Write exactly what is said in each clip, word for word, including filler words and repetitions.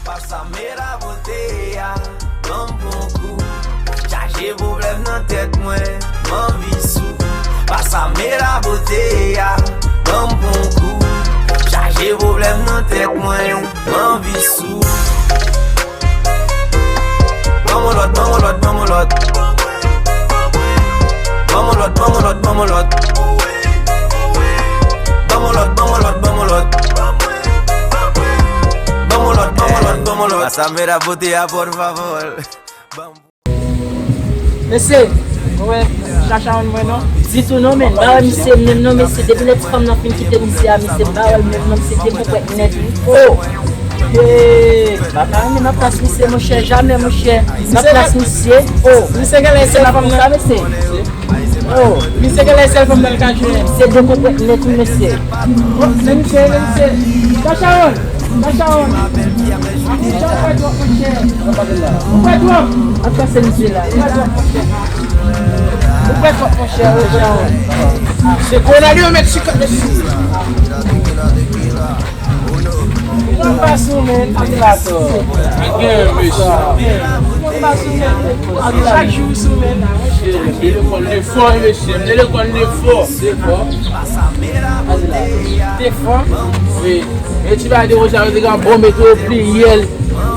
Pasa mera bote a, ban m pran kou. Chaje pwoblèm nan tèt mwen, m anvi sou. Pasa mera bote a, ban m pran kou. Chaje pwoblèm nan tèt mwen, m anvi sou. Ban m yon lòt, ban m yon lòt, ban m yon lòt. Ban m yon lòt, ban m yon lòt, ban m yon lòt. Ban m yon lòt, ban m yon lòt, ban m yon lòt. Ban m yon lòt, ban m yon lòt, ban m yon lòt. Pasa mera bote a, por favor. Mesye, ou wè Chacha One mwen non? Ditou non, men m pa wè misye menm non, mesye. Depi lè ti fanm nan fin kite misye a, mesye, m pa wè l menm non, misye dekonpwèt nèt, wi. Oh! Hey! M pa ka renmen nan plas misye, monchè, jamè, monchè. Nan plas misye, oh! Misye genlè sèl fanm nan. Sa, mesye. Oh! Misye genlè sèl fanm nan l ka jwenn. Misye dekonpwèt nèt, wi, mesye. Oh, men misye, men misye. Chacha One! Chacha One! Misye, ou fè twòp, monchè. Ou fè twòp! Ap pase misye la. Ou fè twòp, monchè. Ou fè twòp, monchè. Oh, Chacha One. Se kòwona li yo met chikòt, mesye. Ou konn pa sou men, anbilatò. Gen, mesye. Ou konn pa sou men, anbilatò. Chak jou sou men, monchè. Lekòl de fò, mesye. Lekòl de fò. De fò. Te fò? Wi. E ti bagay de konsa, yo te ka bon mete yo pliryèl.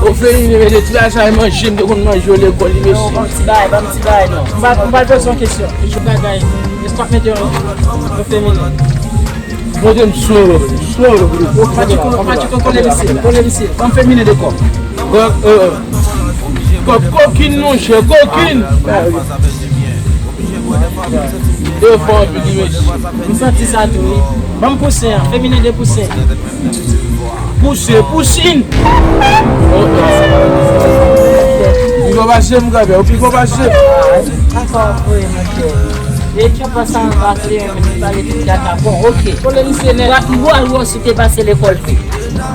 O feminen, mesye, ti bagay sa, e manje, m te konn manje yo lekòl, wi, mesye. Ban m ti bagay, ban m ti bagay, non. M pral, m pral poze yon kesyon. Yon bagay, èske w ap mete yon, yon feminen? Montre m sou, sou. Patiko, Patiko, kole misye, kole misye. Ban m feminen de kòb. Kòb, euh, kòb kokin, monchè, kokin. De fò anpil, wi, mesye. M santi sa tou, wi. Ban m pousen an, feminen de pousen. Pousen, pousin. Pi gwo pase m, gade, ou pi gwo pase. Atò, wi, monchè. E tchòp sa anba se yon moun ki pale tout data. Bon, oke. Kole misye nèt. Wa, m wè w si w te pase lekòl tou.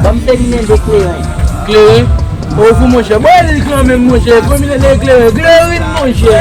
Ban m feminen de kleren. Kleren? Ou fou, monchè. Mwen li kanmenm, monchè. Feminen de kleren. Kleren, monchè.